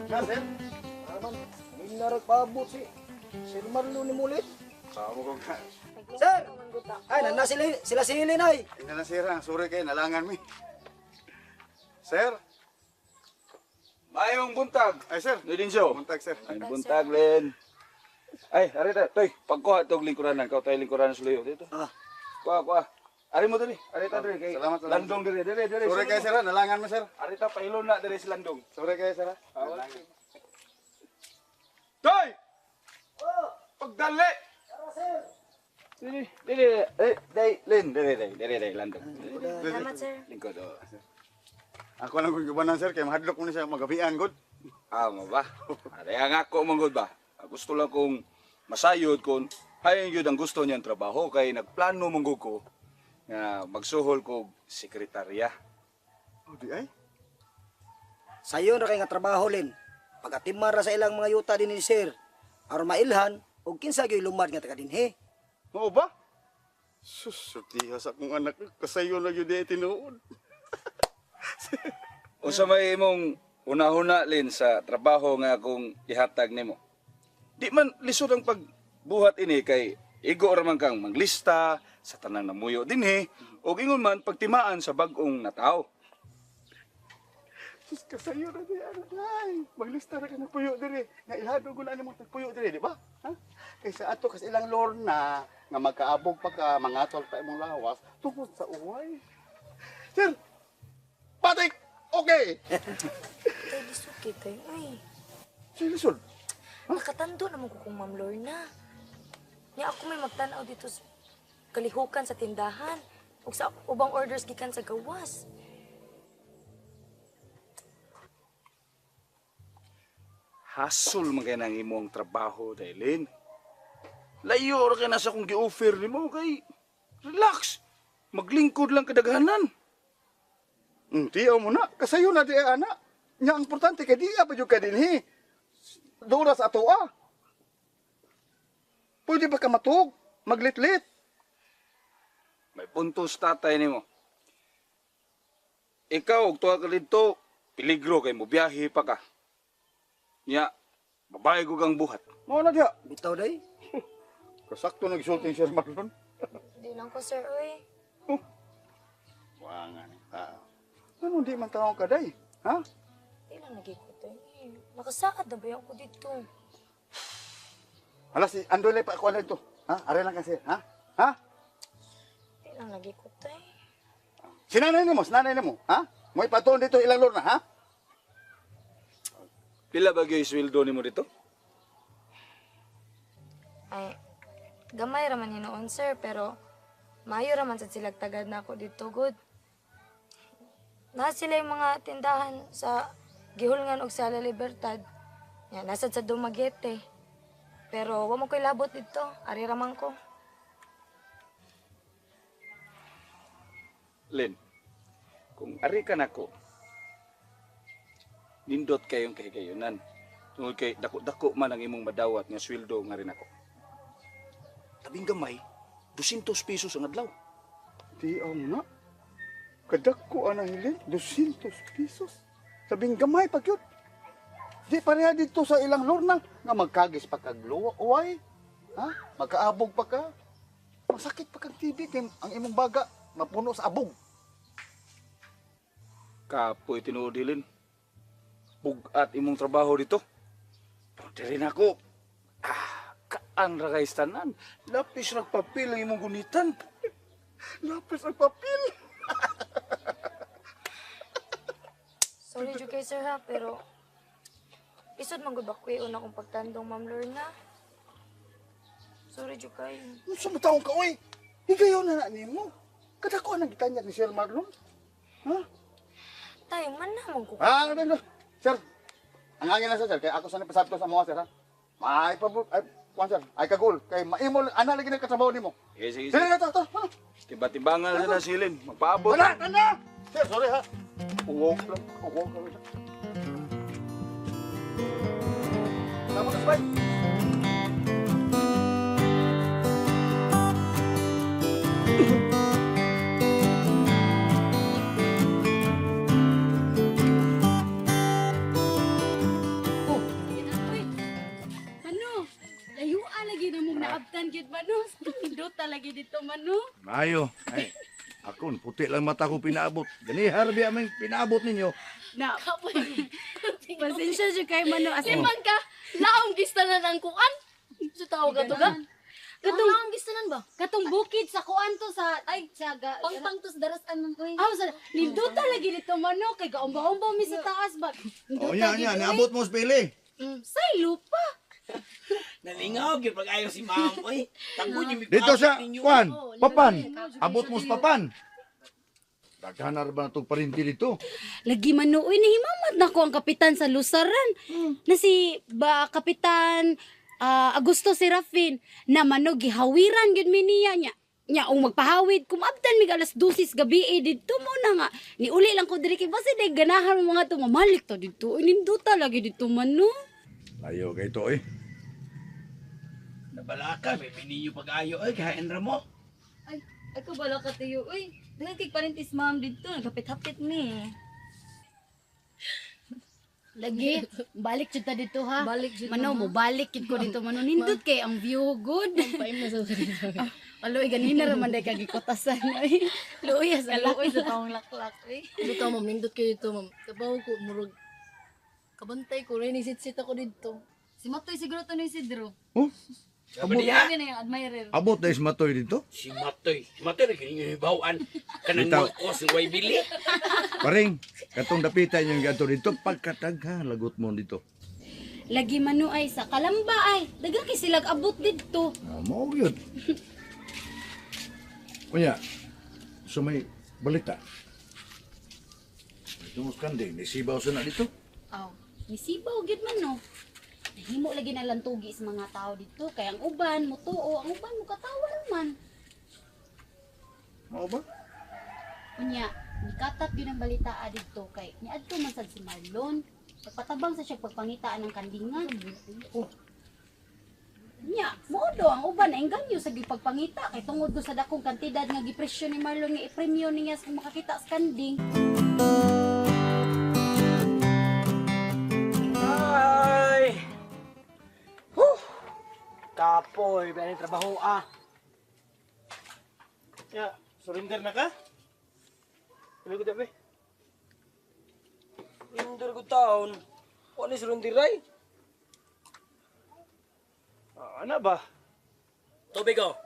Na, sir? Aman, hindi na paabot si Sir Marlon ni Mulit. Samo ko ka. Sir! Ay, nana sila, sila silin ay. Hindi na, sir, ha. Sorry kayo, nalangan mi. Sir? Mayong buntag. Ay, sir. Lidinso. Buntag, sir. Ay, buntag, Len. Ay, arita, toy, pagkuha itong lingkuranan. Kau tayo lingkuranan sa luyo. Dito. Ah. Kuha, kuha. Ari mo dali. Arita dali. Kay Salamat, salamat. Landong dali. Dali, dali. Sorry kayo, sir, ha. Nalangan mo, sir. Arita, pailon na dali si Landong. Sorry kayo, sir, ha. Nalangan. Toy! Pagdali! Dili, dili, eh, dai, Len, dali, dali, dali, dali, Landong. Salamat, sir. Lingkod, oh. Ako lang kung gubanan, sir, kay mahadlok mo na siya magabian, good. Ah, mo ba? Ari ang ako manggod ba? Ah, gusto lang kong masayod kung hayin yun ang gusto niyang trabaho kay nagplano manggod ko nga magsuhol kog sekretarya. Oh, di ay. Sayon ra kay nga trabaho lin. Pagatimar ra sa ilang mga yuta din ni sir. Aron mailhan og kinsa gyud lumad nga taga dinhi. Mao ba? Sus, surtiha sa akong anak. Kasayo na yun di ay tinuod. Unsa may imong hunahuna lin sa trabaho nga akong ihatag nimo? Di man lisod ang pagbuhat ini kay igo ra man kang maglista sa tanang namuyo dinhi ug ingon man pagtimaan sa bag-ong nataw. Sus, kasayo na di anak. Ay, maglista ra ka ng puyo diri. Nga ilhado ko na nimong tagpuyo diri, di ba? Ha? Kaysa ato kasi ilang lorna nga magkaabog pa ka, mangatol pa imong lawas tungkol sa uway. Sir, Patik! Okay! Tay, lisod kay kayo. Ay, Sir, lisod. nakatando naman ko kung Ma'am Lorna. Nya ako may magtanaw dito sa kalihukan sa tindahan. Ug sa ubang orders gikan sa gawas. Hasol man kay nang imong trabaho, Dailin. Layo ra kay nasa kong gi-offer nimo kay relax. Maglingkod lang kadaghanan. Tiyaw mo na. Kasayo na di ay anak. Nya ang importante kay di pa jud ka dinhi. Dura sa atoa. Pwede ba ka matuog? Maglitlit. May puntos tatay nimo. Ikaw og tuwa ka didto, peligro kay mo biyahe pa ka. Nya, babae ko kang buhat. Mao na diha. Bitaw day. Kasakto nagsulti si Sir Marlon. Di lang ko, sir, uy. Wangan. Ah. Ano di man taong kaday? Ha? Di lang naging ko, tay. Nakasaad na ba ako dito? Hala si Andoy lay pa ako ano ito. Ha? Are lang kasi, ha? Ha? Di lang lagi ko, tay. Sinanay nimo, sinanay nimo, ha? Mo'y patuon dito ilang lorna, ha? Pila ba gyud sweldo nimo dito? Ay, gamay raman hinuon, sir, pero maayo raman sad sila tagad na ako dito, good. Na sila yung mga tindahan sa Gihulngan og sa La Libertad. Ya, nasad sa Dumaguete. Pero wa mo ko'y labot dito. Ari raman ko. Lin, kung ari ka nako, nindot kayong kahigayunan. Tungod kay dako-dako man ang imong madawat nga sweldo nga rin ako. Labing gamay, 200 pesos ang adlaw. Di mo na. Kadako ana hilin, 200 pesos. Sabing gamay pa gyud. Di pareha dito sa ilang lorna nga magkagis pa kag uway. Ha? Magkaabog pa ka. Masakit pa kag TV kay ang imong baga mapuno sa abog. Kapoy tinuod Lin. Bugat imong trabaho dito. Pero diri nako. Ah, kaan ra kay tanan. Lapis ra papel ang imong gunitan. Lapis ang papel. Sorry jud kay sir ha, pero isod man gud ba ko una kong pagtandong Ma'am Lorna. Sorry jud kay. Unsa mo taong ka oy? Higayon na na nimo. Kadako ang gitanyag ni Sir Marlon. Ha? Tayo man naman ko. Ah, ano, ano? Sir, ang angin na sir, kay ako sa napasabto sa mga sir, ha? Ay, pabor, ay, kuwan sir, ay kagul, kay maimol, ana lagi na katrabaho nimo. Sige, sige, Sige sige. na, to, to, ano? Tiba-tibangan na silin. Magpaabot. Wala, tanda! Sir, sorry ha. Uwok lang, uwok lang. Tama na, Spike. Tanan gyud mano, nindot lagi dito mano. Maayo. Ay, ako, puti lang mata ko pinaabot. Gani, harbi aming pinaabot ninyo. Na. Pasensya jud kay mano as Di man ka, laong gistanan ang kuan. Sa tawag ka to ga? Katong- Laong gistanan ba? Katong bukid sa kuan to sa ay sa ga, Pangpang tos darasan man oy. Ah, sa nindot lagi dito mano kay gaumba-umba mi sa taas ba. O, nya, nya, naabot mo sa pili. Say lupa. Nalingaw gyud pag ayo si ma'am oy. Tanggo niyo mi Dito sa, kuan, papan. Abot mo sa papan. Daghan na ba na itong parinti dito? Lagi man uy, nahimamat na ko ang kapitan sa Lusaran. Na si ba kapitan Augusto Serafin na mano gihawiran gyud mi niya nya. Nya ung magpahawid kumabtan mig alas 12 gabi eh, didto mo na nga. Ni uli lang ko diri kay basi day ganahan mo mga to mamalik to didto. Uy, nindota lagi didto man no. Layo kay ito eh. Nabalaka may pininyo pag ayo oy kain ra mo. Ay, ako bala ka tiyo oy. Daghan kay parentis ma'am didto, nagkapit-hapit ni. Lagi, balik jud ta dito ha. Balik jud Mano mo balik jud ko dito mano nindot kay ang view good. Paim na sa Aloy ganina ra man day kagikotasan oy. Luoy sa Kaluoy sa taong laklak oy. Bitaw ma'am, nindot kayo dito ma'am. Kabaw ko, murag, kabantay ko, rin sit ako dito. Si Matoy siguro to ni Isidro. Oh, Abot Kami na yung admirer. abot na ismatoy dito. Si Matoy. Si Matoy ra gyud hibawan kanang Bitaw. mo sa way bili. Paring, katong dapitan yung ganto dito, pagkatagha, lagot mo dito. Lagi mano ay sa Kalamba ay. Daghang kay silag abot didto. Ah, mao gyud. Kunya, so may balita. Ito mo kanding, nisibaw sa na dito. Aw, misibaw gyud man no. Nahimo lagi na lantugi sa mga tao didto kay ang uban mutuo, ang uban mukatawa man. Mao ba? Unya, nikatat gyud ang balita didto kay niadto man sad si Marlon. Pagpatabang sa siya pagpangitaan ng kandingan. Oh. Nya, mao do ang uban na engganyo sa gipagpangita kay tungod do sa dakong kantidad nga gipresyo ni Marlon nga ipremyo niya sa makakita sa kanding. Ay! Huh! Kapoy, ba ni trabaho ah. Ya, surrender na ka? Sabi ko dabi. Indur ko taon. Wa ni surrender ay. Ah, ana ba? Tubig oh.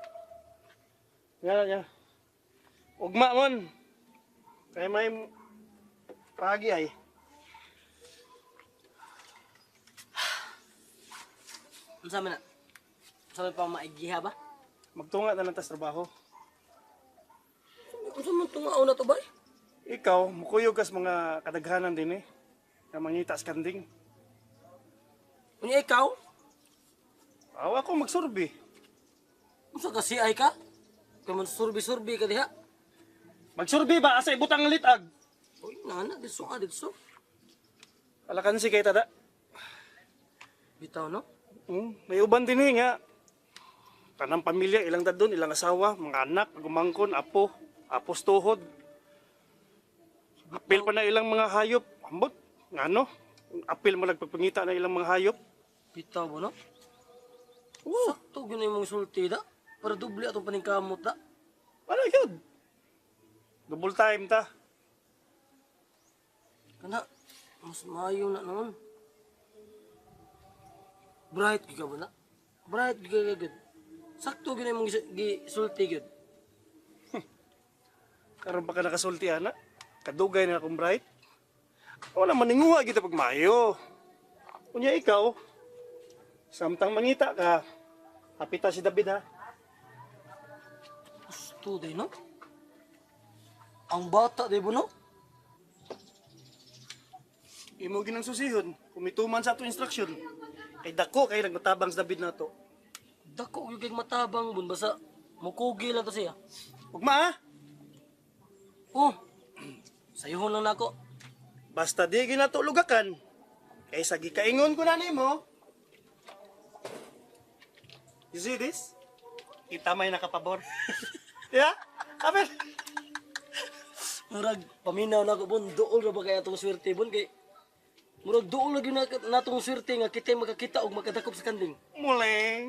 Nga nga. Ugma mon. Kay may pagi ay. Unsa man na? Unsa man pa maigiha ba? Magtunga na lang tas trabaho. Unsa man tungaon na to bay? Ikaw, mukuyog kas mga kadaghanan din eh. Nga mangita sa kanding. Unya ikaw? Aw ako magsurbi. Unsa ka CI ka? Kay man surbi-surbi ka diha. Magsurbi ba asa ibutang ang litag? Uy, nana didso ka didso. Alakan si kay tada. Bitaw no? May uban din eh nga. Tanang pamilya, ilang dadon, ilang asawa, mga anak, gumangkon, apo, apos tuhod. Apil pa na ilang mga hayop. Ambot, ngano? Apil mo nagpagpangita na ilang mga hayop. Bitaw ba no? Sakto gyud na imong sulti da. Para doble atong paningkamot da. Ano yun? Double time ta. Kana mas maayo na noon. Bright gyud ka ba na? Bright gyud ka gyud. Sakto gyud na imong gisulti gyud. Karon pa ka nakasulti, ana. Kadugay na akong bright. Wala maninguha kita pag maayo. Unya ikaw, samtang mangita ka, hapita si David ha. Gusto day no? Ang bata day ba no? Imo ginang susihon, kumituman sa ato instruction. Kay dako kay nagmatabang sa David nato. Dako gyud kay matabang bun basta mukugi lang to siya. Ugma ha? Oh. Sayuhon lang nako. Basta di ginato lugakan. Kay sa gikaingon ko na nimo. You see this? Kita may nakapabor. Yeah? Apel. Murag paminaw nako bun duol ra ba kay atong swerte bun kay murag duol ra gyud na natong swerte nga kitay makakita og makadakop sa kanding. Muling.